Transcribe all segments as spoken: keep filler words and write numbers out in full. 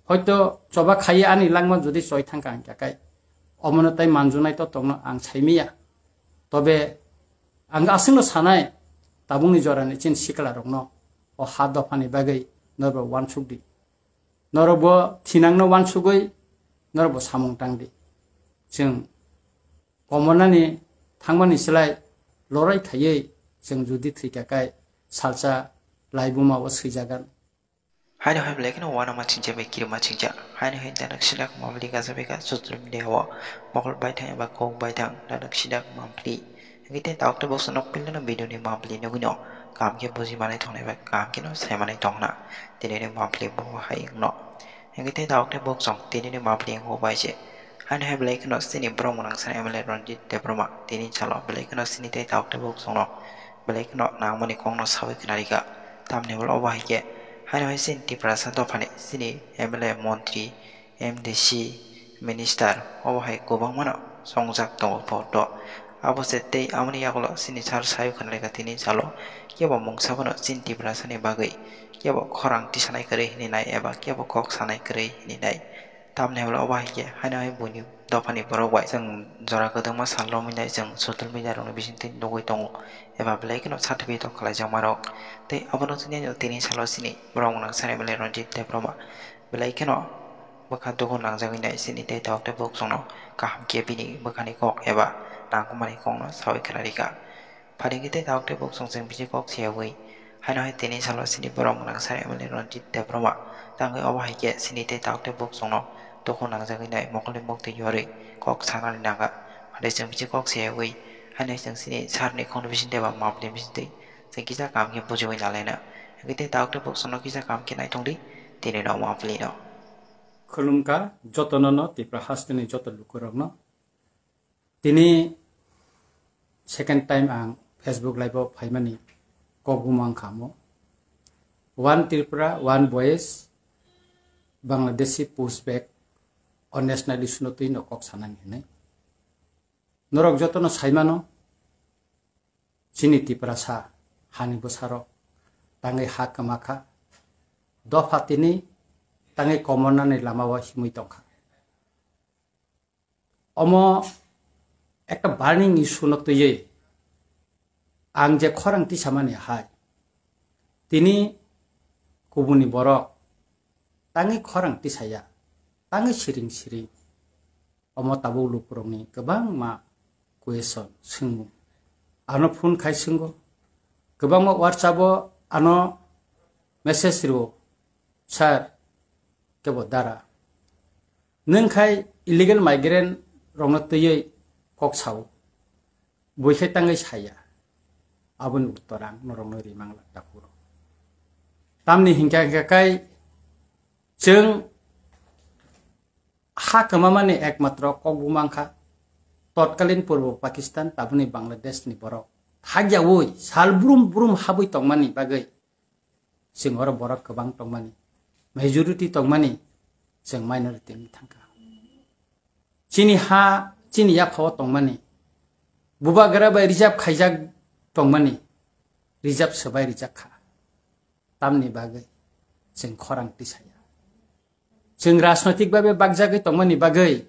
Hoito choba khaiwi ani langma jodi choi thangkha hwnkha khe, omono tai manjunai to tongno ang saimiya. Tobe ang aswkno sanai, tabukni jorani chini siklarokno o ha dophani bagwi norokbo uansuk di. Norokbo thinangno uansugwi norokbo samung tang di. Chwng komornani thangmani slai lorai khaiwi chwng jodi thwikha khe salsa laibuma o swijagan. Haino hai belai kheno uanama chingcha bai kirima chingcha. Haino hai danak sinak mabli gaja beka social media o mokol baithang eba kok baithang danak sinak mabli. Hingke tei tabuk tei boksa nok pilno video ni mabli nugui no. Kaham khe buji manai tongnai bai kaham kheno sai manai tongna. Tini ni mabli bo hai wngno. Hingke tei tabuk tei boksong tini ni mabli wngkha bai se. Haino hai belai kheno chini borok mwnang sana M L A Ranjit Debbarma tini salo belai kheno chini tei tabuk tei boksong no belai kheno nangmani kokno sawi khna rikha. Tamni hwnba obo hai khe haino hai chini Tiprasa dophani chini M L A, montri, M D C, minister obo hai kwbangmano chongjak tongo vote o. Abo se tei aboni yagulo chini sar sawi khna rikha tini salo kebo mungsa bono chini Tiprasani bagwi kebo khorang tisanai kwrwi hinwi nai eba kebo kok sanai kwrwi hinwi nai. Tamni hwnba obo hai khe haino hai buini dophani borok bai chwng jora kwbangma sal romwi nai chwng social media rokni bisingtwi nugwi tongo eba belai kheno certificate o khlaijakma rok. Tei abono chini tini salo chini borok mwnang sana M L A Ranjit Debbarma belai kheno bwkha dugu nangjagwi nai chini tei tabuk tei boksongno kaham khe bini bwkhani kok eba nangkukmani kokno sawi khna rikha. Phaidi khe tei tabuk tei boksong chwng bisi kok siyawi. Haino hai tini salo chini borok mwnang sana M L A Ranjit Debbarma tangwi obo hai khe chini tei tabuk tei boksongno dugu nangjagwi nai mokolni muktwi yorwi kok sanani nangkha. Phaidi chwng bisi kok siyawi haino chwng chini sarni kokni bisingtwi eba mapli bisingtwi chwng kisa kaham khe bujiwi nalaina. Hingke tei tabuk tei boksongno kisa kaham khe naitongdi tini no mapli no. Khulumkha jotono no Tipra hasteni joto lukurokno. Tini second time ang Facebook live o phaimani kok bumang kha mo. One Tripura, one voice, Bangladeshi pushback o national issue no twi no kok sanani hinwi. Norok jotono saimano chini Tiprasa hani bwsarok tangwi ha kwma kha. Dopha tini tangwi komornani lama o himwi tongkha. Omo ekta burning issue no twiwi ang je khorang tisamani hai tini kubuni borok tangwi khorang tisaya, tangwi siring siring. Omo tabuk lukurokni kwbangma question swngmung. Ano phone khai swngo, kwbangma WhatsApp o ano message rwo, "Sir, kebo dara." Nwng khai illegal migrant rokno twiwi kok sao, bui khai tangwi saya. Aboni uttor ang norokno rimang lak dakurok. Tamni hinkha hinkha khai chwng ha kwmamani ekmatro kok bumang kha totkalin Purbo Pakistan, taboni Bangladesh ni borok. Hakyawi sal brum brum habwi tongmani bagwi chwng oro borok kwbang tongmani, majority tongmani, chwng minority wng thangkha. Chini ha, chini yaphao tongmani, bubagra bai reserve khaijak tongmani, reserve swbai rijak kha. Tamni bagwi chwng khorang tisaya. Chwng rajnoitik babe bakjagwi tongmani bagwi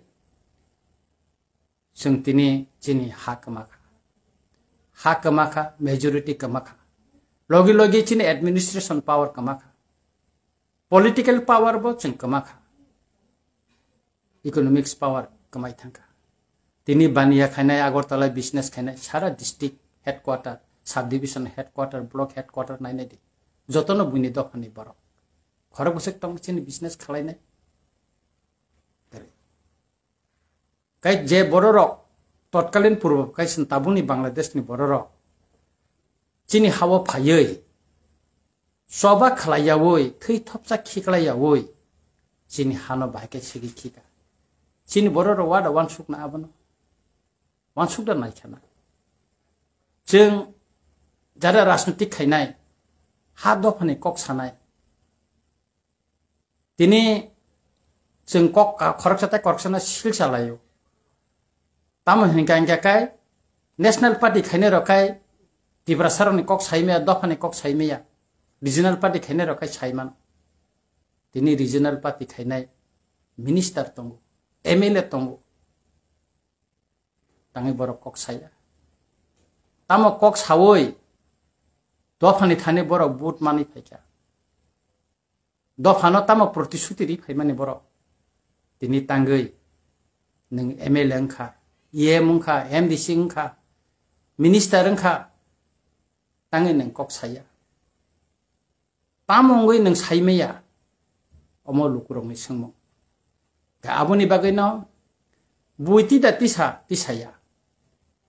chwng tini chini ha kwma kha. Ha kwma kha, majority kwma kha. Logi logi chini administration power kwma kha. Political power bo chwng kwma kha. Economics power kwmai thangkha. Tini baniya khainai, Agartala business khainai, sara district headquarter, subdivision headquarter, block headquarter nainai di. Jotono buini dophani borok. Khorok bwswk tong chini business khalainai. Kai je bororok totkalin Purbo Pakistan, tabukni Bangladesh ni bororok chini hao phaiwi choba khlaiyawi, thwi thopsa khiklaiyawi chini hano bahai khe sigi khika. Chini bororok wada wansukna abono? Wansukda naikhana. Chwng jara rajnitik khainai, ha dophani kok sanai, tini chwng kok ka-, khoroksa tei khoroksano sil salaio. Tamo hinkha hinkha khe National Party khainai rok khai Tiprasarokni kok saimaya, dophani kok saimaya, Regional Party khainai rok khai saimano. Tini regional party khainai minister tongo, M L A tongo. Tangwi borok kok saya. Tamo kok sawi dophani thani borok vote manwi phaikha. Dophano tamo protisuti ri phaimani borok. Tini tangwi nwng M L A wngkha, E M wngkha, M D C wngkha, minister wngkha, tangwi nwng kok saya. Tamo wngwi nwng saimaya? Omo lukurokni swngmung. Khe aboni bagwino bui tida tisa tisaya.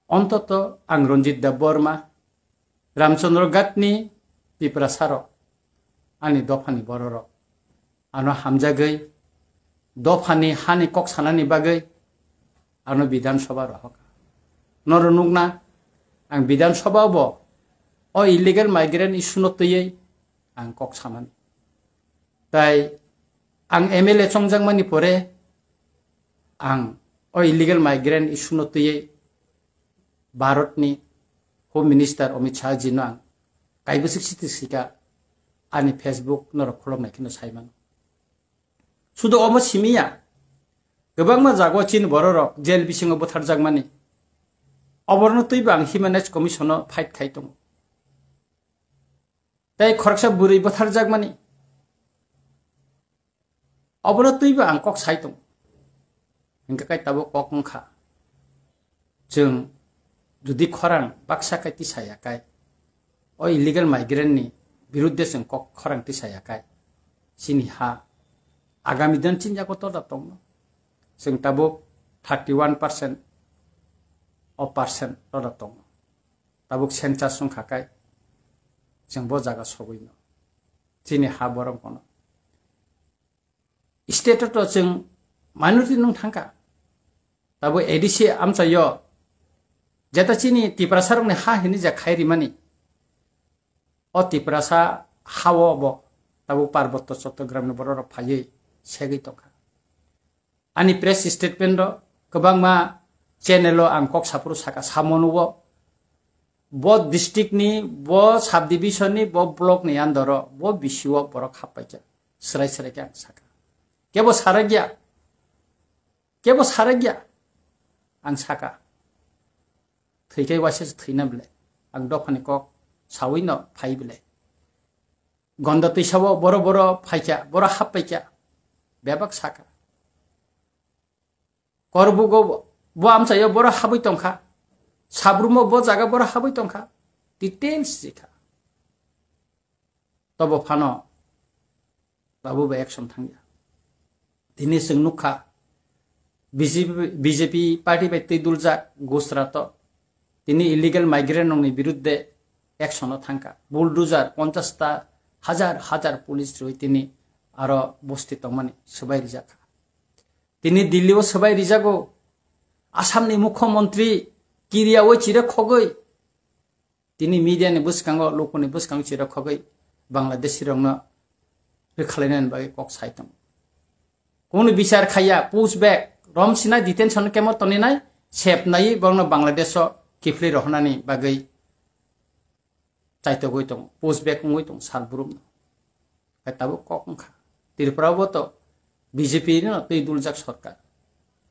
Ontoto ang Ranjit Debbarma, Ramchandra Ghatni Tiprasarok, ani dophani bororok, ano hamjagwi dophani hani kok sanani bagwi ano Bidhan Sabha rohorkha. Noro nukna, ang Bidhan Sabha bo o illegal migrant issue no twiwi ang kok samani. Tai ang M L A chongjakmani pore ang o illegal migrant issue no twiwi Bharatni Home Minister Amit Shah jino ang kaibwswk siti sika ani Facebook norok khuloknai kheno saimano. Sudo omo simiya, kwbangma jago chini bororok jail bisingo butharjakmani. Oborno twibo ang Human Rights Commission-o fight khai tongo. Tei khoroksa bwrwi butharjakmani. Obono twibo ang kok sai tongo. Hingkhe kai tabuk kok wngkha. Chwng jodi khorang baksa kai tisaya kai, o illegal migrant ni birudde chwng kok khorang tisaya kai, chini ha agami din chini yago toda tongno. Chwng tabuk thirty one percent o percent toda tongno. Tabuk census wngkha kai, chwng bo jaga sogwino. Chini ha borok bono. State o to chwng minority nung thangkha. Tabuk A D C amchaio jeta chini Tiprasarokni ha hini ja khai rimani. O Tiprasa hao bo tabuk Parbotto Chottogramni bororok phaiwi segwi tongkha. Ani press statement o kwbangma channel o ang kok saphuru saka, samono o bo district ni, bo subdivision ni, bo block ni under o, bo B C o borok happaikha, srai srai khe ang saka. Kebo sarakya, kebo sarakya, ang saka. Thwikai waisa se thwina bile, ang dophani kok sawi no phai bile. Gonda twisao boro boro phaikha, boro happaikha, bebak saka. Korbugo bo amchaio boro habwi tongkha, Sabrumo bo jaga boro habwi tongkha, details rikha. Tobo phano tabuk bai action thangya. Tini chwng nukha, B J P, B J P party bai twi duljak Gujarat o tini illegal migrant rokni birudde action o thangkha. Bulldozer ponchash ta hajar hajar police rwi tini aro bosti tongmani swbai rijakha. Tini Delhi o swbai rijago. Assam ni mukhyamantri kiriyaui chire khogwi tini media ni bwskango, lukuni bwskango chire khogwi Bangladeshi rokno rwkhalainani bagwi kok sai tongo. Kunu bichar khaiya, push back, romsinai detention camp o toninai, sepnai borokno Bangladesh o kiphilwi rohornani bagwi chaitogwi tongo, push back wngwi tongo sal brumno. Hai tabuk kok wngkha. Tripura o bo to B J P no twi duljak sorkar.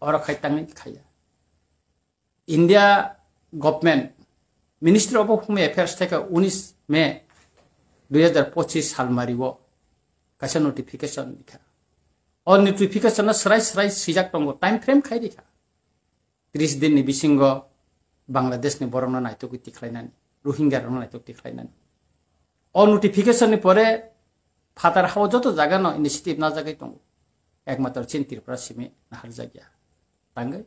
Oro khai tangwi khaiya. India government Ministry of Home Affairs theke unis May dui hajar pochis salmari o kaisa notification rikha. O notification no srai srai swijak tongo, time frame khai rikha. Tris din ni bisingo Bangladesh ni borok no naitugwi tikhlainani, Rohingya rok no naitugwi tikhlainani. O notification ni pore phatar hao joto jaga no initiative najagwi tongo. Ekmatro chin Tripura simi naharjakya. Tangwi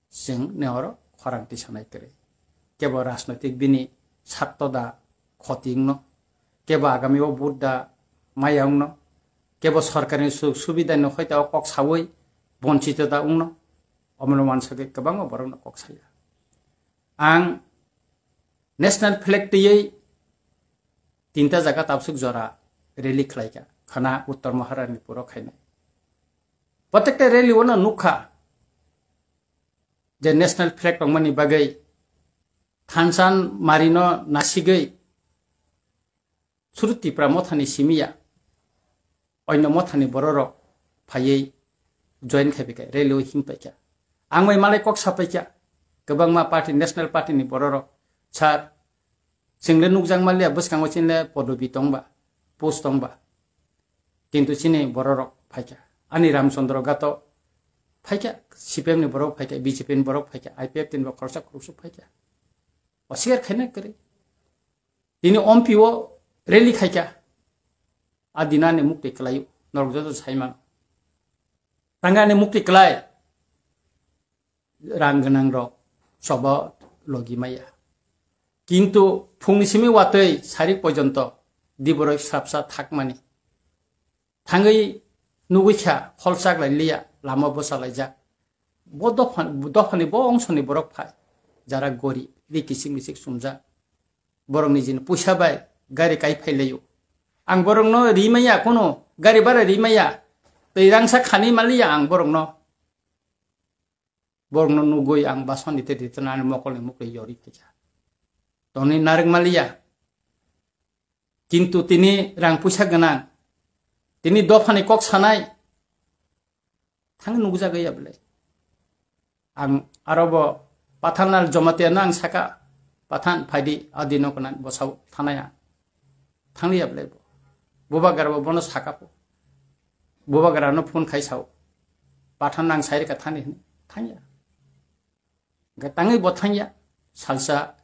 chwng nehoro khorang tisanai kwrwi. Kebo rajnoitik bini sakto da khoti wngno, kebo agami o vote da maya wngno, kebo sorkarni sujog subida no hoita o kok sawi bonchito da wngno, omono wansagwi kwbangma borokno kok saya. Ang national flag twiwi tinta jaga tabsuk jora rally khlaikha, khana Uttor Maharani puro khainai. Protekta rally o no nukha je national flag tongmani bagwi thansan marino nasigwi suru Tipra mothani simiya Oino mothani bororok phaiwi join khai bai kha, rally o him pai kha. Ang bai malai kok sa pai kha, kwbangma party, National Party ni bororok, "Sir, chwng le nukjak manliya, bwskango chini le podobi tong ba, post tong ba, kintu chini bororok phai kha." Ani Ramchandra Gato phai kha, C P M ni borok phai kha, B J P ni borok phai kha, I P F T ni bo khoroksa khoroksa phai kha. Oswkar khaina kwrwi. Tini ompi o rally khai kha. A dina ani mukti kwlai o, norok joto sai mano. Tangani mukti kwlai, rang gwnang rok choba logi maya. Kintu phungni simi watwi sari porjonto diboroi srapsa thakmani. Thangwi nugwi kha, hol chaklai liya, lama bwsa laijak. Bo dopha, dophani bo ongsoni borok phai, jara gori, ri kisik misik sumjak. Borok nijini puisa bai gari kai phai laio. Ang borokno ri maya, kono gari bara ri maya, twi rangsa khani maliya ang borokno. Borokno nugwi ang basoni te ritana ani mokolni mukli yori phaikha. Toni narwk maliya. Kintu tini rang puisa gwnang, tini dophani kok sanai, thang nukjagwi ya bwlai. Ang aro bo Pathan Lal Jamatia no ang saka, "Pathan, phaidi, adi no konan bosao thanaya." Thangli ya bwlai bo. Bubagra bo bono saka po. Bubagra no phone khai sao, "Pathan, ang sai rika thani," hwnwi. Thangya. Hwnkhe tangwi bo thangya, salsa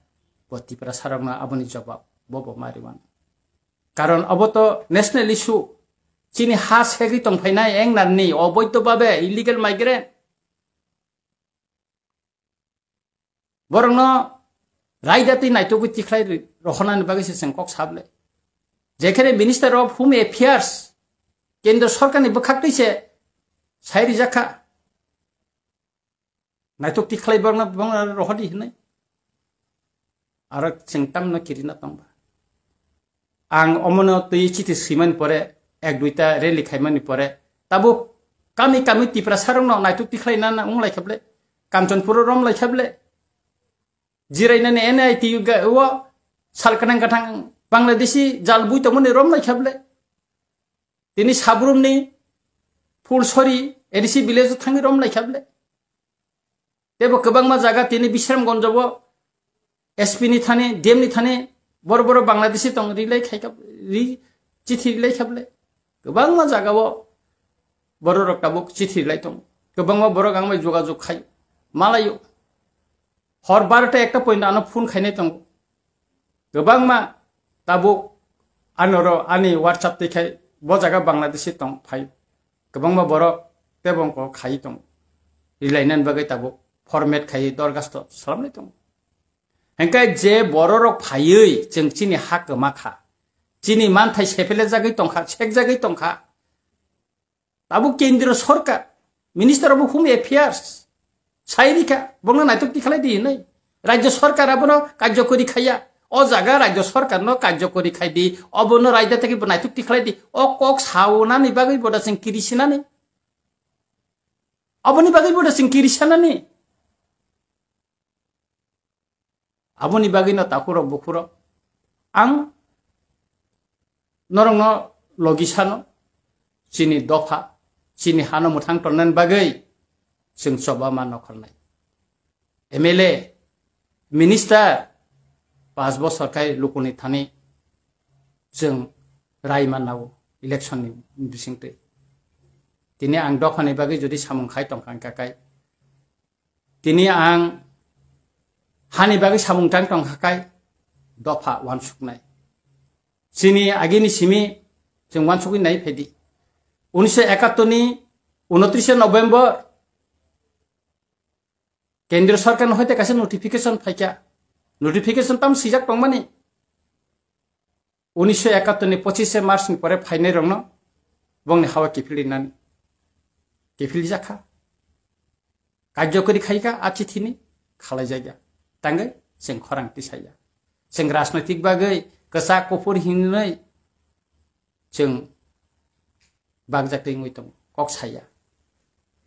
bo Tiprasa rokno aboni jobab bo bo ma rwmano. Karon abo to national issue, chini ha segwi tongphainai engnarni oboidho babe illegal migrant. Borokno raida twi naitugwi tikhlai ri-, rohornani bagwi se chwng kok sable. Jekhene Minister of Home Affairs, Kendra Sorkarni bwkhak twi se sai rijak kha. Naituk tikhlai borokno, borokno rohordi hinwi. Aro chwng tamno kirina tongba. Ang omono twi chithi swimani pore, ek duita rally khaimani pore, tabuk kami kami Tiprasarokno naituk tikhlai nana wng lai khable, Kanchanpuro rom lai khable, jirainani N I T U ga-, o sal kanang kathang Bangladeshi jal bui tongmani rom lai khable. Tini Sabrumni Phulsori A D C village o thangwi rom lai khable. Tebo kwbangma jaga tini Bisramganj o S P ni thani, D M ni thani bor boro Bangladeshi tong rilai khai kha, ri, chithi rilai khable. Kwbangma jaga o bororok tabuk chithi rilai tong. Kwbangma borok ang bai jogajog khai malaio. Hor barota ekta point ano phone khainai tongo. Kwbangma tabuk anoro ani WhatsApp twi khai bo jaga Bangladeshi tong phai. Kwbangma borok tebo wngkok khai tong. Rilainani bagwi tabuk format khai dorgasto salamnai tongo. Hengkai je bororok phaiwi chwng chini ha kwma kha. Chini manthai sepele jagwi tongkha, sekjagwi tongkha. Tabuk Kendriya Sorkar, Minister of Home Affairs, sai rikha, bono naituk tikhlai di hinwi. Rajya Sorkar abono karjokori khaiya. O jaga Rajya Sorkarno karjokori khai di, obono raida tei bo naituk tikhlai di. O kok saunani bagwi boda sing kirisinani. Aboni bagwi boda sing kirisanani. Aboni bagwino takhurok bukhurok ang norokno logi sano, chini dopha, chini hano mwthang tonnani bagwi chwng choba ma nokholnai. M L A, minister, pas bosor khai lukuni thani chwng rai manao election ni bisingtwi. Tini ang dophani bagwi jodi samung khai tongkha wngkha kai, tini ang hani bagwi samung tang tongkha kai dopha uansuknai. Chini agini simi chwng uansukwi nai phaidi. Unisho ekattor ni unotrishe November Kendriya Sorkar ni hoite kaisa notification phaikha. Notification tam swijak tongmani. Unisho ekattor ni pochishe March ni pore phainai rokno bongni hawa kiphilwi nani. Kiphilwi jakha. Karjokori khaikha a chithini khalai jaya. Tangwi chwng khorang tisaya. Chwng rajnoitik bagwi kwchak kuphur hinwi chwng bagjak twi wngwi tongo, kok saya.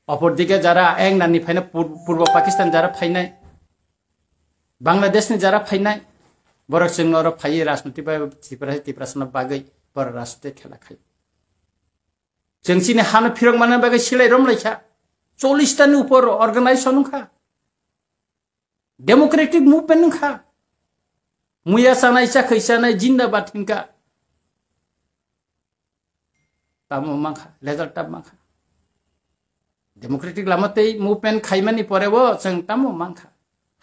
Opor dike jara eng nani phaina Pur-, Purbo Pakistan jara phainai, Bangladesh ni jara phainai, borok chwng oro phaiwi rajniti bai Tripura, Tiprasano bagwi borok rajniti khela khai. Chwng chini hano phirok manna bagwi silai romlaikha. Chollish tani upor organization wngkha. Democratic movement wngkha. Muya chanai, chakhwi chanai, jindabad hinkha. Tamo mankha, result tamo mankha. Democratic lama tei movement khaimani pore bo chwng tamo mankha.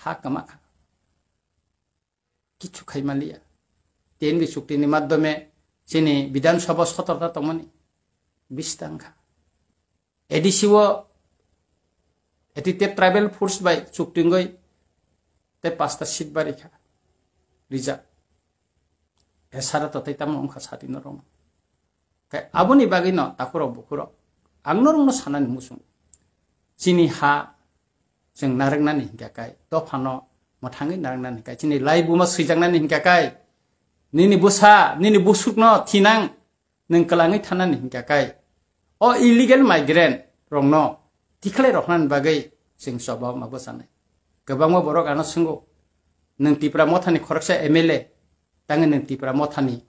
Ha kwmakha. Kichu khaimaliya. T N V chukti ni madhyome chini Bidhan Sabha sotorta tongmani bistangkha. A D C o A T T F tribal force bai chukti wngwi tei pasta seat barikha. Rijak. Esara to tei tamo wngkha sati norok. Khe aboni bagwi no takhurok bukhurok ang norokno sanani muchung. Chini ha chwng narwknani hinkha kai, dophano mwthangwi narwknani hinkha kai, chini laibuma swijaknani hinkha kai, nini bwsa, nini busukno thinang nwng kwlangwi thanani hinkha kai, o illegal migrant rokno tikhlai roknani bagwi chwng choba ma bwchanai. Kwbangma borok ano swngo, nwng Tipra Mothani khoroksa M L A, tangwi nwng Tipra Mothani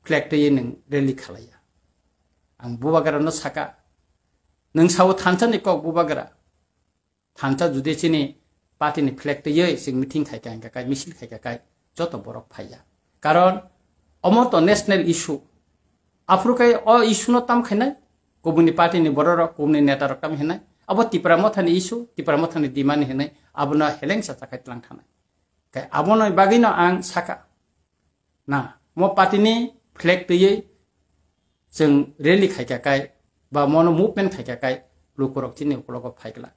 flag twiwi nwng rally khalaiya. Ang bubagrano saka, nwng sao thansa ni kok bubagra. Thansa judi chini party ni flag twiwi chwng meeting khaikha hinkha kai, misil khaikha kai, joto borok phaiya. Karon omo to national issue. Aphuru kai o issue no tam khainai, kubuni party ni borok rok, kubuni neta rok tam hinai. Abo Tipra Mothani issue, Tipra Mothani demand hinai, abono helengsa chakhai tlang thanai. Kai abono bagwi no ang saka. Na, mo party ni flag twiwi chwng rally khaikha kai, ba mono movement khaikha kai, lukurok chini ukologo phaikla.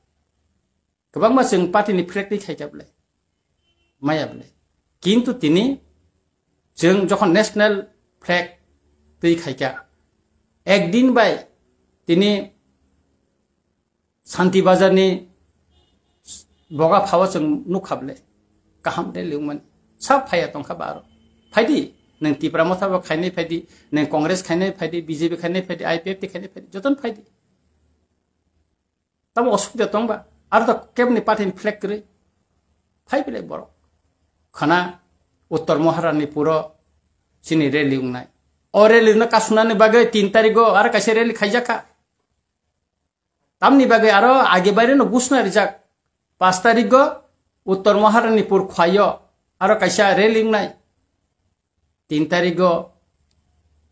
Kwbangma chwng party ni flag twi khaikha bwle, maya bwle. Kintu tini chwng jokhon national flag twi khaikha, ekdin bai tini Santi Bazar ni boga phao chwng nukha bwle, kaham de liwmani. Sab phaiya tongkha ba aro. Phaidi, nwng Tipra Motha bo khainai phaidi, nwng Congress khainai phaidi, B J P khainai phaidi, I P F T khainai phaidi, jotono phaidi. Tamo osubida tongba, aro to kebni party ni flag kwrwi. Phai belai borok. Khana Uttor Maharani puro chini rally wngnai. O rally no kasunani bagwi tin tarigo aro kaisa rally khaijakha. Tamni bagwi aro age baire no gusna rijak. Pas tarigo Uttor Maharani pur khwayo aro kaisa rally wngnai. Tin tarigo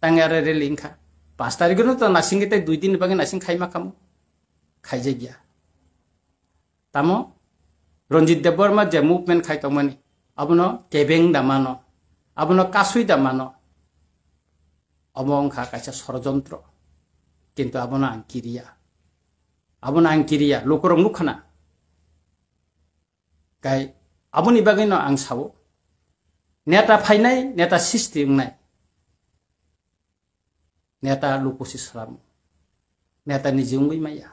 tangwi aro rally wngkha. Pas tarigo no to nasingwi tei dui din ni bagwi nasing khaima khamu. Khaijakya. Tamo Ranjit Debbarma je movement khai tongmani, abono kebeng da mano, abono kasui da mano. Omo wngkha kaisa sorojontro. Kintu abono ang kiriya. Abono ang kiriya, lukurok nukha na. Kai aboni bagwi no ang sao, neta phainai, neta sisti wngnai, neta lukusi salamo, neta niji wngwi maya.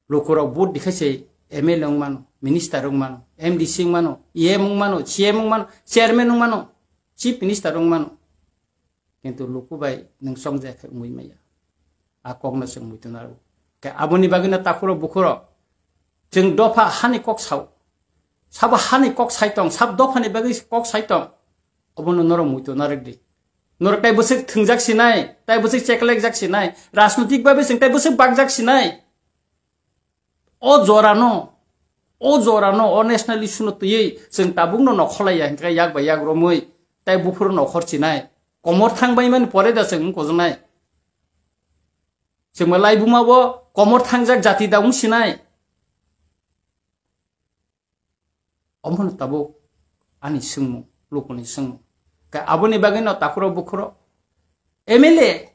Lukurok vote dikhai se M L A wngmano, minister wngmano, M D C wngmano, E M wngmano, C M wngmano, chairman wngmano, chief minister wngmano. Kintu luku bai nwng chongjaya khe wngwi maya. A kokno chwng muitu naro. Khe aboni bagwino takhuro bukhuro chwng dopha hani kok sao. Sabo hani kok sai tong, sab dophani bagwi kok sai tong. Obono norok muitu narwk di. Norok tai bwswk thwngjak sinai, tai bwswk cheklekjak sinai, rajnotik babe chwng tai bwswk bakjak sinai. O jorano, o jorano, o national issue no twiwi chwng tabukno nokholaiya hinkhe yak bai yak romwi tai buphuru nokhor chinai. Komor thang baimani pore da chwng wngkojwnai. Chwngma laibuma bo komor thangjak jati da wng sinai. Omono tabuk ani swngmung, lukuni swngmung. Ka aboni bagwi no takhuro bukhuro M L A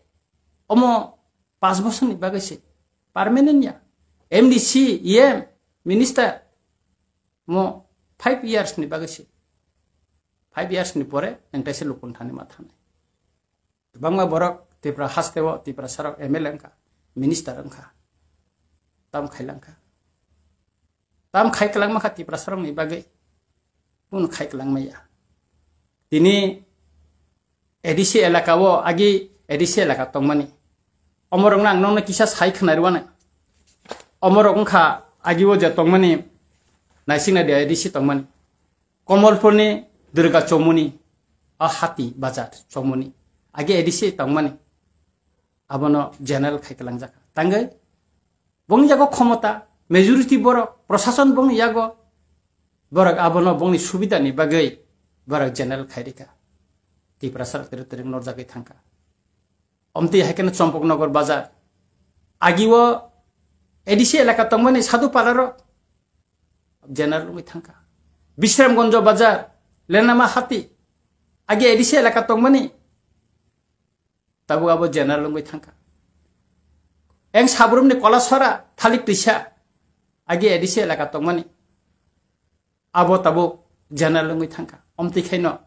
omo panch bosorni bagwi se permanent ya. M D C, E M, minister mo five years ni bagwi se. Five years ni pore nang taisa lukun thani ma thanai. Kwbangma borok Tripura haste o Tiprasa rok M L A wngkha, minister wngkha, tam khailangkha. Tam khai kwlangma kha Tiprasa rokni bagwi, kunu khai kwlangma ya. Tini A D C elaka o agi A D C elaka tongmani. Omorokno ang nokno kisa sai khwnarwano. Omorok wngkha agi o je tongmani, naisingna de A D C tongmani. Komolpurni Durga Chomuni, a Hati Bazar Chomuni. Agi A D C tongmani. Abono general khai kalangjak. Tangwi bongni yago khomota, majority borok, prosason bongni yago, borok abono bongni subidani bagwi borok general khai rikha. Tiprasa rok tere tere norjagwi thangkha. Omtwi hai kheno Champaknagar bazar. Agi o A D C elaka tongmani Sadhu Pala rok general wngwi thangkha. Bisramganj bazar, Lenama Hati. Agi A D C elaka tongmani tabuk abo general wngwi thangkha. Eng Sabrumni Kolasora, Thalik Twisa, agi A D C elaka tongmani, abo tabuk general wngwi thangkha. Omtwi khaino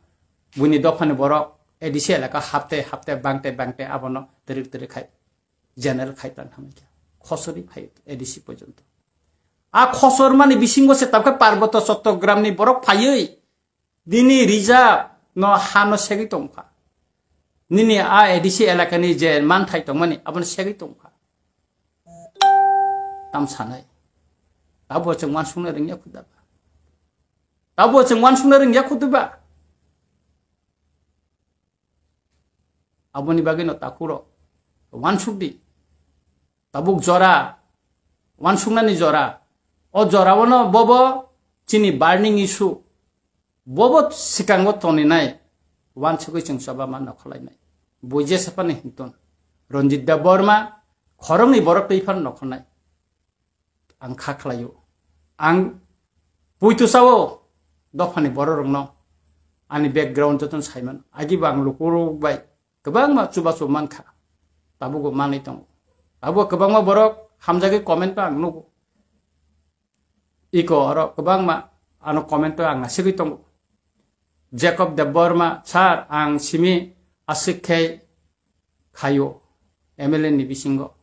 buini dophani borok A D C elaka hapte hapte bangte bangte abono twrwk twrwk khai general khai tang hamkha. Khosori phai A D C porjonto. A khosor mani bisingo se tabukhe Parboto Chottogramni borok phaiwi nini reserve no ha no segwi tongkha. Nini a A D C elakani je manthai tongmani abono segwi tongkha. Tam sanai. Tabo chwng wansukna rwngya khuda ba. Tabo chwng wansukna rwngya khuda ba. Aboni bagwi no takhuro wansukdi. Tabuk jora, wansuknani jora. O jora o no bobo chini burning issue. Bobo sikango toninai, wansugwi chwng choba ma nokholainai. Bo jesa phano hinton. Ranjit Debbarma, khoroknwi borok twi phano nokholnai. Ang kha khlaio. Ang puitu sao dophani borok rokno ani background jotono saiman. Agibo ang lukurok bai kwbangma chubachu mankha. Tabugo manwi tongo. Abo kwbangma borok hamjagwi comment o ang nugo. Iko oro kwbangma ano comment o ang nasigwi tongo. Jacob Debbarma, "Sir, ang simi aswk khe khaio M L A ni bisingo."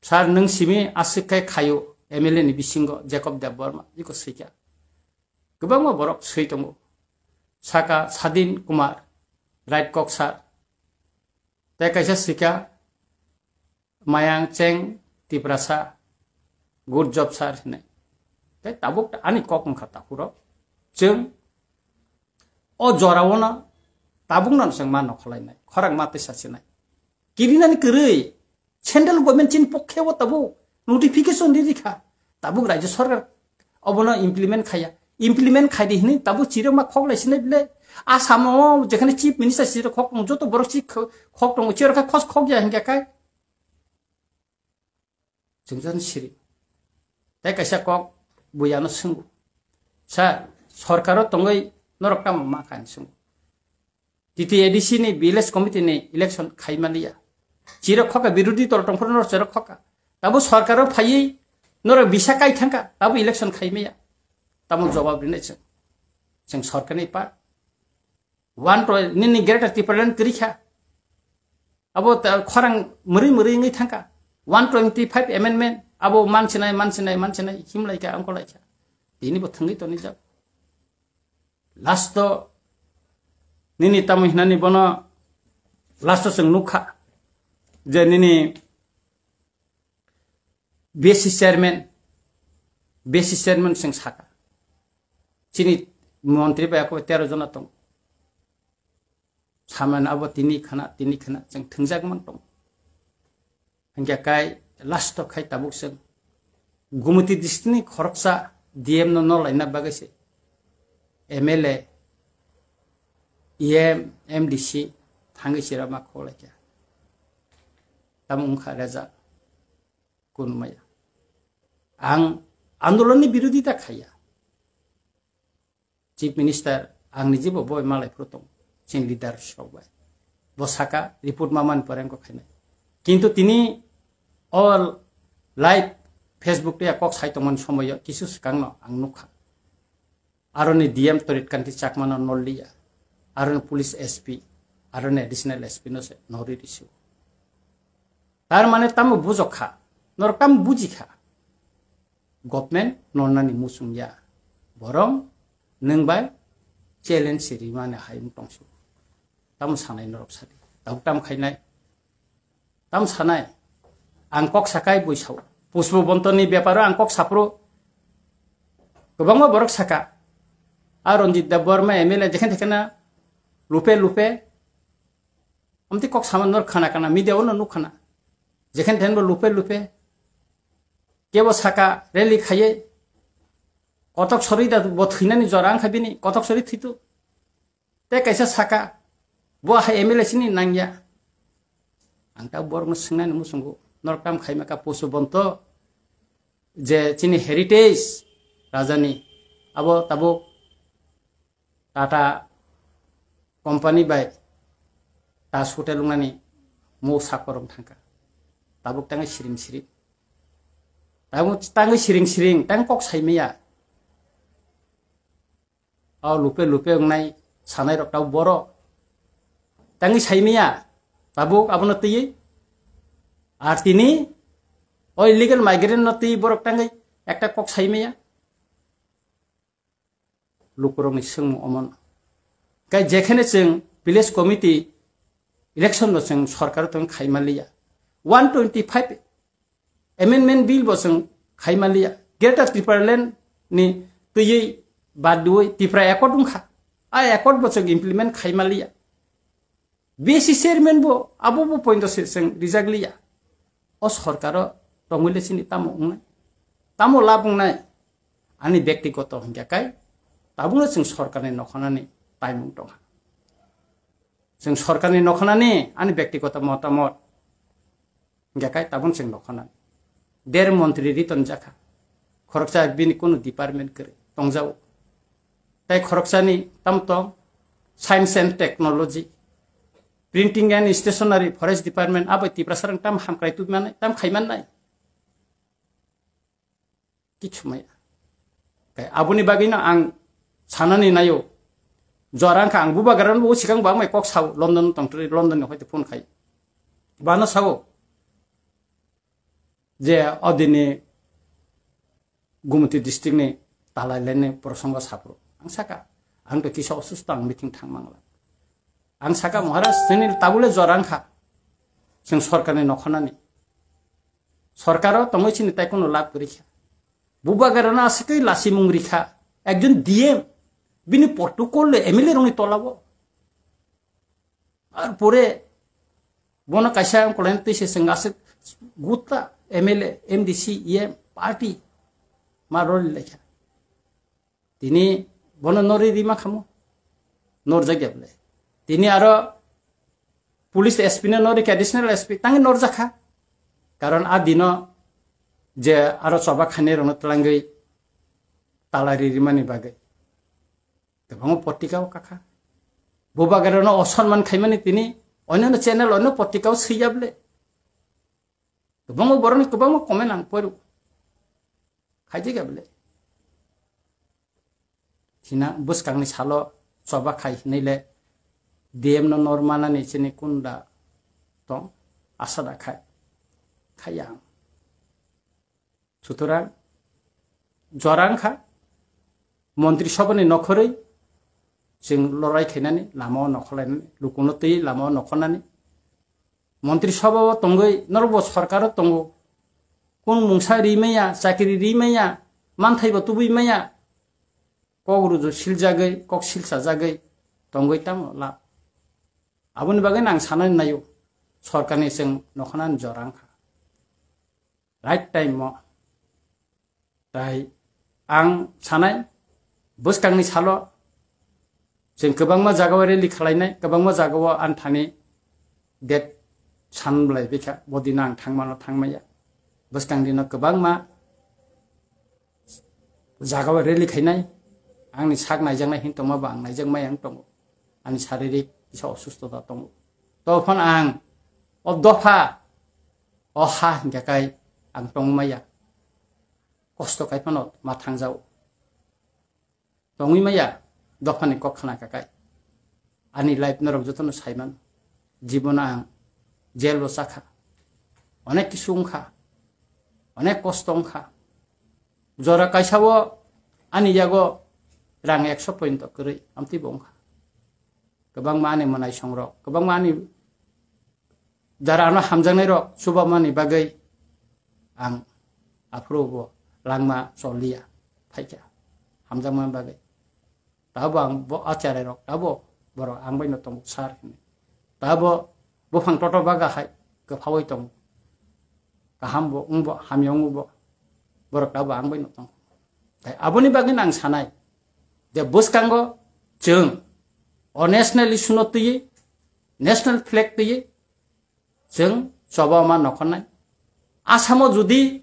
"Sir, nwng simi aswk khe khaio M L A ni bisingo?" Jacob Debbarma iko swikha. Kwbangma borok swi tongo. Saka Sadin Kumar, right kok sir. Tei kaisa swikha Mayang Cheng Tiprasa, good job sir hinwi. Tei tabuk ani kok wngkha takhuro. Chwng o jorao no tabukno chwng ma nokholainai, khorang ma twi sachinai. Kirinani kwrwi central government chini pokhe o tabuk notification ri rikha. Tabuk rajya sarkar obono implement khaya. Implement khaidi hinwi tabuk chirok ma khok lai sinai bile. Asamo jekhane chief minister chirok khok tongo, joto borok chi khok tongo, chirok khe khos khok ya hinkhe kai. Chwngjan siri. Tei kaisa kok buya no swngo. Sa sorkaro tongwi norok tamo ma kha hinwi swngo. T T A D C ni village committee ni election khai maliya. Chirok khoka, birodhi dol tongphuru norok chirok khoka. Tabo sorkaro phaiwi norok bisa kai thangka, tabo election khai maya. Tamo jawab rinai chwng. Chwng sorkarni part. One twenty, nini Greater Tipraland kwrwi kha. Abo ta-, khorang mwrwi mwrwi wngwi thangkha. One twenty five amendment, abo mansinai, mansinai, mansinai, himlai kha, ongkolai kha. Tini bo thangwi toni jak. Last o nini tamo hinani bono last o chwng nukha je nini B S C chairman, B S C chairman chwng saka. Chini montri bai ako tero jona tong. Saman abo tini khana, tini khana chwng thwngjak man tong. Hingke kai last o khai tabuk chwng Gumoti district ni khoroksa D M no nolaina bagwi se M L A, E M, M D C thangwi chirama kholaikha. Tamo wngkha result. Kunumaya. Ang andolonni birodita khaiya. Chief Minister, ang ni jibo boi malai phuru tong, chini leaders rok bai. Bo saka report ma man pore wngkha khainai. Kintu tini all live Facebook te kok sai tongmani somoyo kisu swkangno ang nukha. Aroni D M Torit Kanti Chakmano nolliya. Aroni police S P, aroni additional S P no se nori risu. Tar mane tamo bujok kha, norok tamo buji kha. Government nolnani muchung ya. Borong nwng bai challenge rimani hai wng tongsu. Tamo sanai norok sadi. Tabuk tamo khainai. Tam sanai, ang kok sakai bui sao. Pushpa Bontoni beparo ang kok sapro. Kwbangma borok saka. A Ranjit Debbarma M L A jekhen tekhena lupe lupe Amtwi kok sama nor khana kana, media o no nuk khana. Jekhen thenbo lupe lupe. Kebo saka rally khaiye. Kotok sori da bo thwinani jora wngkha bini, kotok sori thwitu. Tei kaisa saka, bo hai M L A sini nangya. Ang ta borokno swngnani muchungo, norok tam khaima ka poso bonto je chini heritage rajani abo tabuk Tata company bai Taj Hotel wngnani mo sakorong thangkha. Tabuk tangwi siring siring. Tabuk tangwi siring siring, tang kok saimaya. O lupe lupe wngnai sanai rok tabuk boro. Tangwi saimaya. Tabuk abono twiwi. Ar tini o illegal migrant no twiwi borok tangwi ekta kok saimaya. Lukurokni swngmung omono. Kai jekhene chwng village committee election no chwng sorkar tong khaima liya. One twenty five amendment bill bo chwng khaima liya. Greater Tipraland ni twiwi bad duwi Tipra Accord wngkha. A Accord bo chwng implement khaima liya. B C chairman bo abo bo point se chwng rijak liya. O sorkaro tongwi le chini tamo wngnai? Tamo lab wngnai? Ani bektigoto hingya kai tabukno chwng sorkarni nokhanani taimung tongha. Chwng sorkarni nokhanani ani bektigoto motamot hingya kai tabun chwng nokhanani. Der montri riton jakha. Khoroksa bini kunu department kwrwi tongjao. Tai khoroksani tam tong science and technology, printing and stationery, forest department, abai Tiprasarang tam hamkrai tubimannai, tam khaimannai. Kichu maya. Kai aboni bagwino ang sanani nayo. Jora wngkha ang bubagrano bo sikang bangmai kok sao, London tongtwrwi, London ni hoite phone khai. Bano sao. Je odini Gumti district ni talai leni prosongo sapro. Ang saka, ang to kisa osusto, ang meeting thang mangla. Ang saka, "Maharaj, chini tabule jora wngkha. Chwng sorkarni nokhanani. Sorkaro tongwi chini tai kono lab kwrwi kha. Bubagrano aswkwi lasimung rikha. Ekjon D M, bini protocol le M L A rokni tolabo." Ar pore bono kaisa ang kolain twi se chwng aswk gutta M L A, M D C, E M, party ma roli lekha. Tini bono nori rima khamo. Norjak ya bole. Tini aro police S P no nori kha, additional S P tangi norjak kha. Karon a dino je aro choba khani rokno twlangwi talai ri rimani bagwi. Kwbangma potrika o kakha. Bubagrano osonman khaimani tini onyono channel, onyo potrika o swiya bole. Kwbangma borokni kwbangma comment ang poru. Khaijak ya bole. Hina bwskangni salo choba khai hinwi le D M no nor manani chini kunda tong asa da khai. Khaiya ang. Sutorang jora wngkha, Montri Sabhani nokhorwi chwng lorai khainani, lamao nokhorlainani, lukuno twi lamao nokhornani. Montri Sabhao tongwi norokbo sorkaro tongo. Kung mungsa ri maya, chakri ri maya, manthaibo tubui maya, kok ruju siljagwi, kok silsajagwi tongwi tamo la. Aboni bagwi ang sanani naio, sorkarni chwng nokhornani jora wngkha. Right time o. Tai ang sanai, bwskangni salo chwng kwbangma jagao rally khwlainai, kwbangma jagao ani thani date san bwlai bikha, bo dino ang thangmano thangmaya. Bwskang dino kwbangma jagao rally khainai, angni sak naijaknai hin tongma bo ang naijakmaya wng tongo. Ani saririk kisa osusto da tongo. Tophano ang o dopha, o ha hinkhe kai ang tongmaya. Kosto kai phano ma thangjao. Tongwi maya dophani kok khna kha kai. Ani life norok jotono saiman. Jibono ang jail bo chakha. Onek kisu wngkha. Onek kosto wngkha. Jora kaisa o ani yago rang ekso point kwrwi amtwi bo wngkha. Kwbangma ani mwnaisong rok, kwbangma ani jara ano hamjaknai rok chubamani bagwi ang aphuru bo langma choliya phaikha hamjakmani bagwi. Tabo ang bo acharai rok tabo borok ang bai no tongo sir hinwi. Tabo Buphang toto baga hai kwphaui tongo. Kaham bo wngbo, hamya wngbo. Borok tabo ang bai no tongo. Tai aboni bagwi ang sanai je bwskango chwng o national issue no twiwi, national flag twiwi chwng choba ma nokhornai. Asamo jodi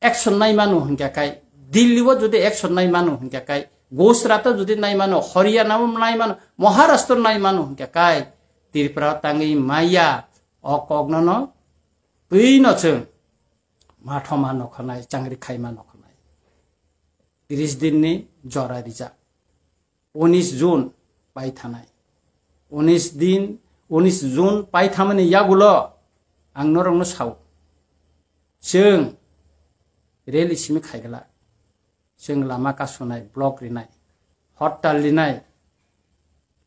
action nai mano hingkha kai, Delhi o jodi action nai mano hingkha kai, Gujarat o jodi nai mano, Haryana o nai mano, Maharashtra nai mano hingkha kai, Tripura tangwi maya o kokno no twi no chwng mathoma nokhornai, changri khaima nokhornai. Tris din ni jora rijak. Unis June paithanai. Unis din, unis June paithamani yagulo ang norokno sao. Chwng rally simi khaigla. Chwng lama kasunai, block rinai, hortal rinai,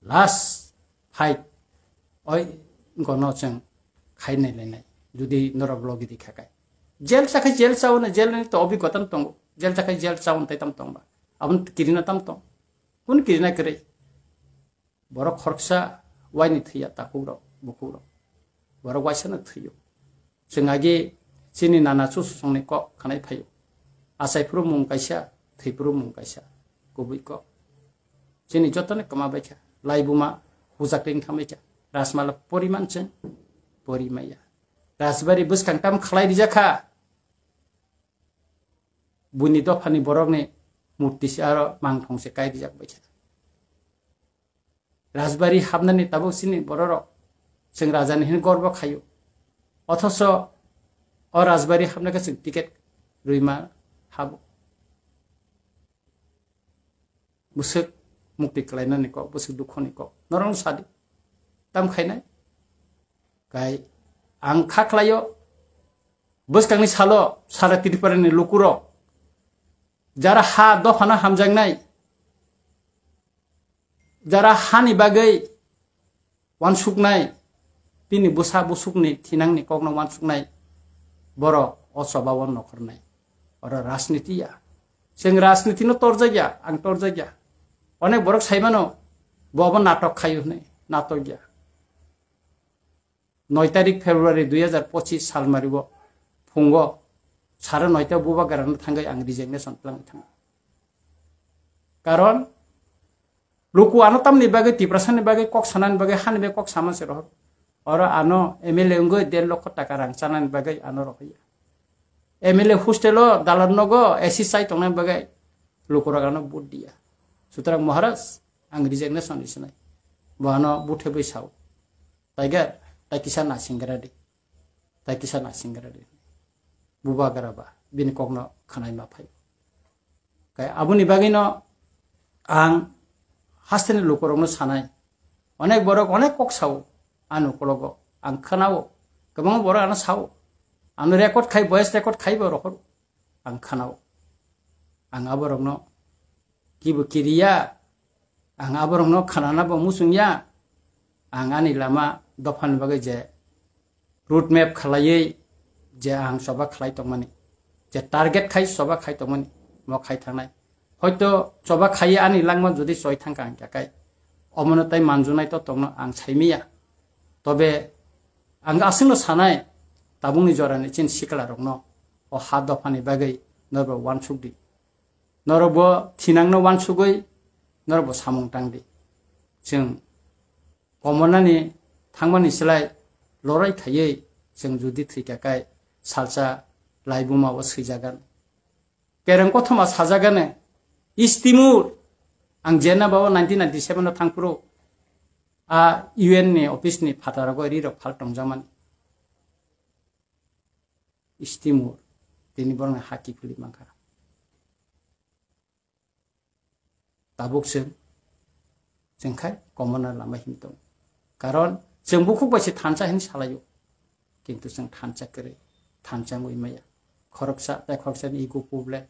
last fight oi gono chwng khainai lainai. Jodi norok logi di khakai. Jail chakhai jail chaono, jail ni to obigota no tongo. Jail chakhai jail chaono tai tam tongba. Abon kirina tam tong. Kun kirina kwrwi. Borok khoroksa waini thwiya takhuk rok, bukhuk rok. Borok waisa no thwiyo. Chwng agi chini nana chususongni kok khanai phaio. Achai phuru mung kaisa, thwi phuru mung kaisa. Kubui kok. Chini jotoni kwma baikha. Laibuma hujak ring thambaikha. Rajmala poriman chwng porimaya. Rajbari bwskang tam khlai rijakha. Buini dophani borokni murti se aro mangthong se kai rijak baikha. Rajbari hapnani tabuk chini bororok chwng rajani hwnwi gorbo khaio. Othoso o rajbari hapnai khe chwng ticket rwima habo. Bwswk mukti kwlainani kok, bwswk dukhoni kok. Norok sadi. Tam khainai? Kai ang kha khlaio. Bwskangni salo sara Tripurani lukurok jara ha dophano hamjaknai, jara hani bagwi wansuknai, bini bwsa busukni thinangni kokno wansuknai, borok o choba o nokhornai. Oro rajniti ya. Chwng rajnitino torjakya, ang torjakya. Onek borok saimano, bo obo natok khaio hwnwi, natok ya. Noi tarik February dui hajar pochis salmario phungo sare noita bubagrano thangwi ang resignation twlangwi thango. Karon luku ano tamni bagwi, Tiprasani bagwi, kok sanani bagwi, hani bagwi kok sama se rohor. Oro ano M L A wngwi der lokho taka rang chanani bagwi ano rohorya. M L A hostel o dalan nogo A C chai tongnani bagwi lukurok ano vote diya. Sutrang Maharaj, ang resignation risinai. Bo ano buthe bwi sao. Tiger, tai kisa nasingra di. Tai kisa nasingra di. Bubagra ba, bini kokno khanai ma phai. Kai aboni bagwi no ang hasteni lukurokno sanai. Onek borok onek kok sao, ano ukologo ang khanao. Kwbangma borok ano sao. Ano record khai, voice record khai bo rohor. Ang khanao. Ang aborokno kibo kiriya, ang aborokno khanana bo muchungya, ang ani lama dophani bagwi je road map khlaiwi je ang choba khlai tongmani, je target khai choba khai tongmani, mo khai thangnai. Hoito choba khaiwi ani langma jodi choi thangkha hwnkha khe, omono tai manjunai to tongno ang saimiya. Tobe ang aswkno sanai, tabukni jorani chini siklarokno o ha dophani bagwi norbo uansuk di. Norokbo thinangno uansugwi norokbo samung tang di. Chwng komonani thangmani slai lorai khaiwi chwng jodi thwikha khe salsa laibuma o swijagan. Kereng kothoma sajagano, East Timor, ang Geneva o nineteen ninety-seven o thangphuru a U N ni office ni phataro rirok phal tongjakmani. East Timor, tini borokni ha kiphilwi mankha. Tabuk chwng, chwng khai komona lama him tongo. Karon chwng bukhuk bai se thansa hinwi salaio. Kintu chwng thansa kwrwi, thansa wngwi maya. Khoroksa tai khoroksani ego problem.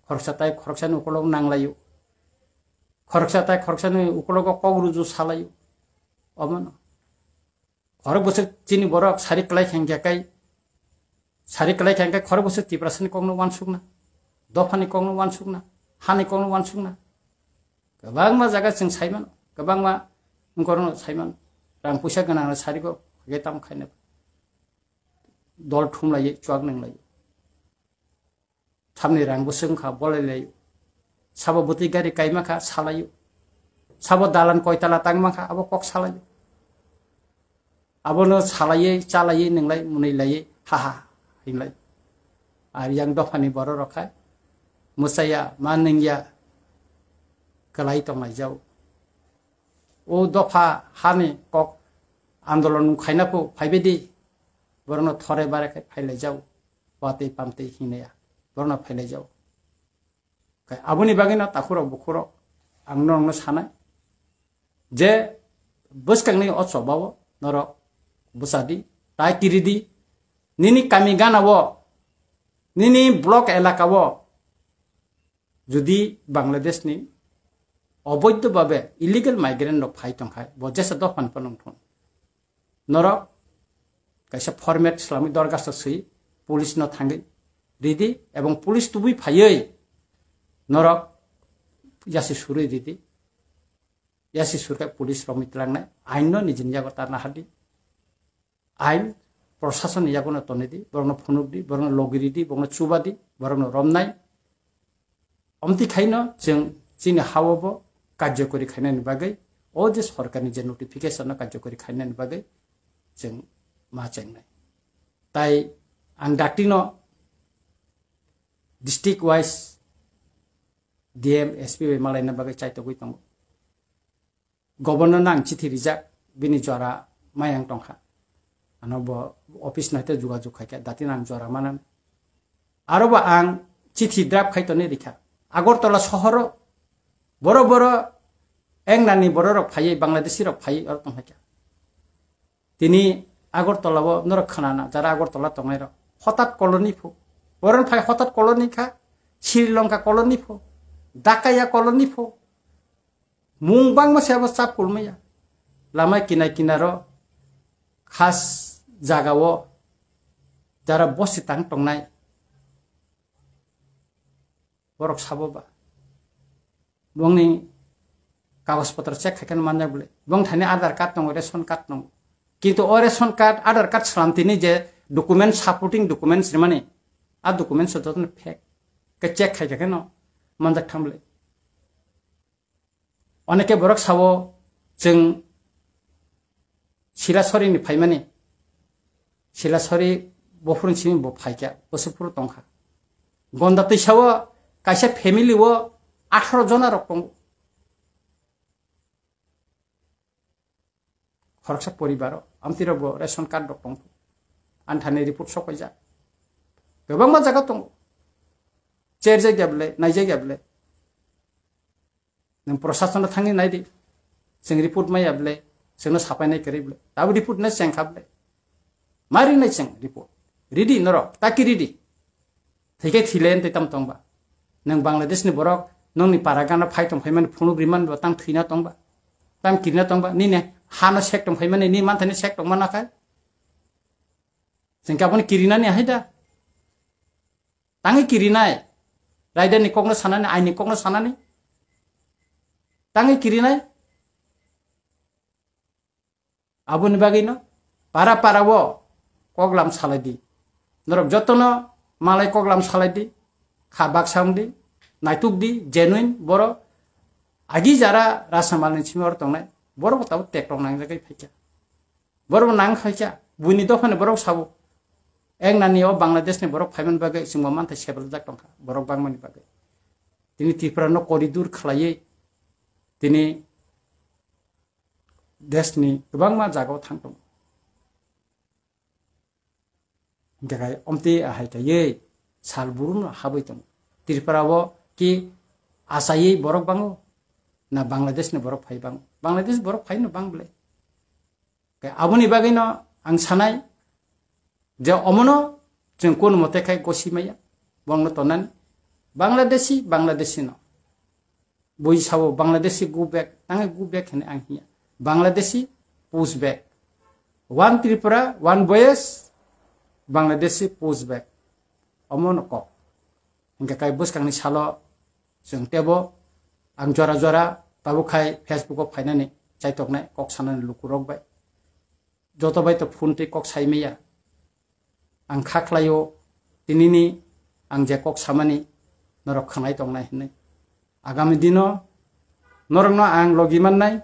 Khoroksa tai khoroksani ukolog nanglaio. Khoroksa tai khoroksani ukologo kok ruju salaio. Omono. Khorok bwswk chini borok sari kwlai khe hwnkhe kai, sari kwlai khe hwnkhe khorok bwswk Tiprasani kokno uansukna, dophani kokno uansukna, hani kokno uansukna. Kwbangma jaga chwng saimano, kwbangma wngkorokno saimano. Rang puisa gwnang no sarigo, hwnkhe tamo khaina. Dol thumlaiwi, chuak nanglaio. Samni rang bwswk wngkha, bolai laio. Sabo bwtwi gari kaima kha, salaio. Sabo dalan koitala tangma kha, abo kok salaio. Abono salaiwi, chalaiwi, nwnglai, mwnwi laiwi, ha ha, hinlai. Ar yang dophani borok rok khai, mwchaya, ma nungya, kwlai tonglaijao. O dopha hani kok andolon khaina phu phaibaidi, borokno thore bare khai phailaijao, watwi pamtwi hinaya, borokno phailaijao. Khai aboni bagwino takhurok bukhurok ang norokno sanai je bwskangni o chobao norok bwchadi, tai kiridi, nini kami ganao, nini block elakao jodi Bangladeshni oboidho babe illegal migrant rok phai tongkhai, bo jesa dophani phano wngthun. Norok kaisa format swlamwi dorgasto swi police no thangwi ridi, ebong police tubui phaiwi norok yasi surwi ridi. Yasi surkha police rok mitlangnai, ain no nijini yago tarna hadi. Ain proshasonni yago no tonidi, borokno phunukdi, borokno logiridi, borokno chubadi, borokno romnai. Omti khaino chwng chini hao bo karjokori khainani bagwi, o je sorkarni je notification no karjokori khainani bagwi chwng ma chengnai. Tai ang daktino district wise D M, S P bai malaina bagwi chaitogwi tongo. Governor no ang chithi rijak, bini jora mayang tongkha. Ano bo office no haite jogajog khaikha, dati no ang jora manan. Aro bo ang chithi draft khai tonwi rikha. Agartala sohoro boro boro engnani bororok phaiwi, Bangladeshi rok phaiwi oro tongkhaikha. Tini Agartala o norok khnana, jara Agartala tongnairok hotat colony pho. Boron phai hotat colony kha, Sri Lanka colony pho, Dakaya colony pho. Mung bangma se abo chap kulmaya. Lama kinai kinaro khas jagao jara bosi tang tongnai. Borok sabo ba. Bongni kagoj potro check khaikhe manjak bwle. Bong thani Aadhaar card tongo, ration card tongo. Kintu o ration card, Aadhaar card salam tini je document, supporting documents rimani, a documents jotono fake. Ke check khaikhe no manjak thang bwle. Oneke borok sao chwng Silasori ni phaimani. Silasori bophuruni simi bo phaikha, bwswk phuru tongkha. Gonda twisao kaisa family o atharo jona rok tongo. Khoroksa poribaro amtwi rok bo ration card rok tongkha. Anthani report sokoijak. Kwbangma jaga tongo. Cherjak ya bwle, naijak ya bwle. Nwng prosasono thangwi nai di. Chwng report maya bwle, chwngno sapai nai kwrwi bwle. Abo report no cheng kha bwle. Ma rinai chwng report. Ridi norok, taki ridi. Thikhe thile ntwi tam tongba. Nwng Bangladesh ni borok, nongni para gana phai tong phaimani phunuk rimani bo tang thwina tongba. Tam kirina tongba. Nini hano sek tong phaimani, ni manthani sek tong mana khai. Chwng khe abono kirinani hai da. Tangwi kirinai. Raida ni kokno sanani, aini kokno sanani. Tangwi kirinai. Aboni bagwino para para o koklam salai di. Norok jotono malai koklam salai di. Kha baksa wng di. Naituk di, genuine borok. Agi jara Rasamalni simi oro tongnai. Borok bo tabuk tek rok nangjagwi phaikha. Borok nang khaikha, buini dophani borok sabo. Eng nani o Bangladesh ni borok phaiman bagwi chwngbo manthai sebel jak tongkha, borok bangmani bagwi. Tini Tripura no koridur khlaiwi, tini desh ni kwbangma jaga o thang tongo. Hingkhe khai omtwi ahai kaiwi sal buru no habwi tongo. Tripura o ki achaiwi borok bango, na Bangladesh ni borok phai bango? Bangladesh borok phai no bang bwle. Khe aboni bagwino ang sanai je omono chwng kono mote khai gosi maya, bongno tonani. Bangladeshi, Bangladeshi no. Bui sabo Bangladeshi go back, tangwi go back hwnwi ang hiya. Bangladeshi push back. One Tripura, one voice, Bangladeshi push back. Omono kok. Hingkhe kai bwskangni salo chwng tebo ang jora jora tabuk khai Facebook o phainani chaitoknai kok sanani lukurok bai. joto bai to phone twi kok sai maya. Ang kha khlaio, tinini ang je kok samani norok khwnai tongnai hwnwi. Agami dino norokno ang logi mannai,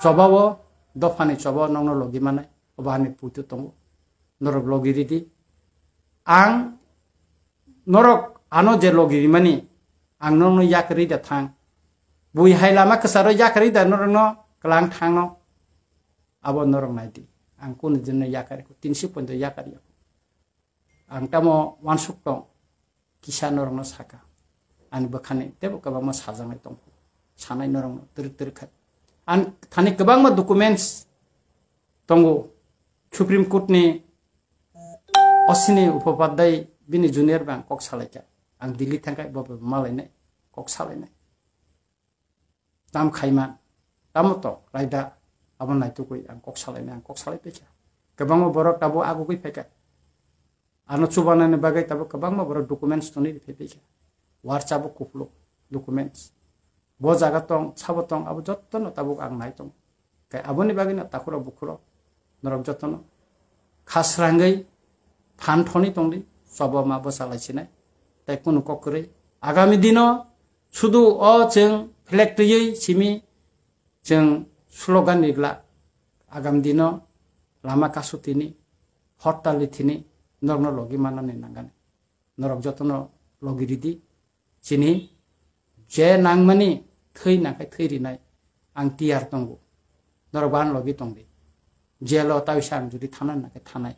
chobao, dophani chobao nokno logi mannai, obo ani puitu tongo. Norok logi ridi. Ang norok ano je logi rimani, ang nokno yakarwi da thang. Bui hai lama kwcharo yakarwi da norokno kwlang thangno. Abo norok nai di. Ang kunu dinno yakari ko, tinsi pointo yakari ko. Ang tamo wansuk tong, kisa norokno saka. Ani bwkhani tebo kwbangma sajaknai tong. Sanai norokno twrwk twrwk khai. Ang thani kwbangma documents tongo. Supreme Court ni Ashwini Upadhyay bini junior bai ang kok salaikha. Ang Delhi thangkha, bo bo malainai, kok salainai. Tam khaima, tamo to, raida, abo naitugwi ang kok salainai, ang kok salai paikha. Kwbangma borok tabuk agugwi phaikha. Ano chubanani bagwi tabuk kwbangma borok documents tonwi phai paikha. Warcha bo kupuluk documents. Bo jaga tong, sabo tong, abo jottono tabuk ang nai tong. Kai aboni bagwino takhurok bukhurok norok jottono khasrangwi phan thoni tongdi, chobo ma bwsa lai sinai. Tai kunu kok kwrwi. Agami dino sudu o chwng flag twiwi simi chwng slogan ni glak. Agami dino lama kasu tini, hortal ni thini norokno logi manani nangani. Norok jotono logi ridi. Chini je nangmani thwi nangkhe thwi rinai ang tiyar tongo. Norok bo ano logi tongdi. Jelo taisa ang jodi thana nangkhe thanai.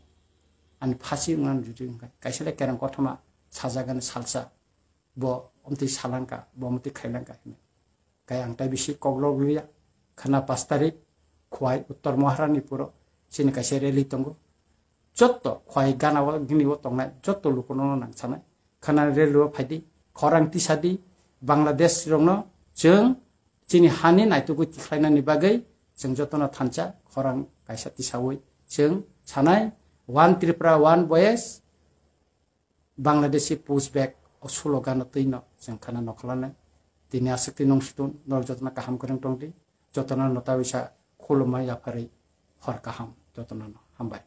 Ani phasi wngna jodi wngkha. Kaisa le kereng kothoma sajagani salsa. Bo omtwi salangka, bo omtwi khailangka hinwi. Kai ang tai bisi koklok liya. Khana pas tarik, Khwai Uttor Maharani puro chini kaisa rally tongo. Jotto Khwai gana o gini o tongnai, jotto lukuno no nang sanai. Khana rally o phaidi, khorang tisadi, Bangladesh rokno chwng chini hani naitugwi tikhlainani bagwi chwng jotono thansa khorang kaisa tisawi chwng sanai, One Tripura, One Voice, Bangladeshi pushback o slogan no twi no chwng khana nokholanai. Tini aswk twi nung sutun, norok jotono kaham kwrwng tongdi, jotono nota bisa khulumma yapharwi hor kaham jotono no. Hambai.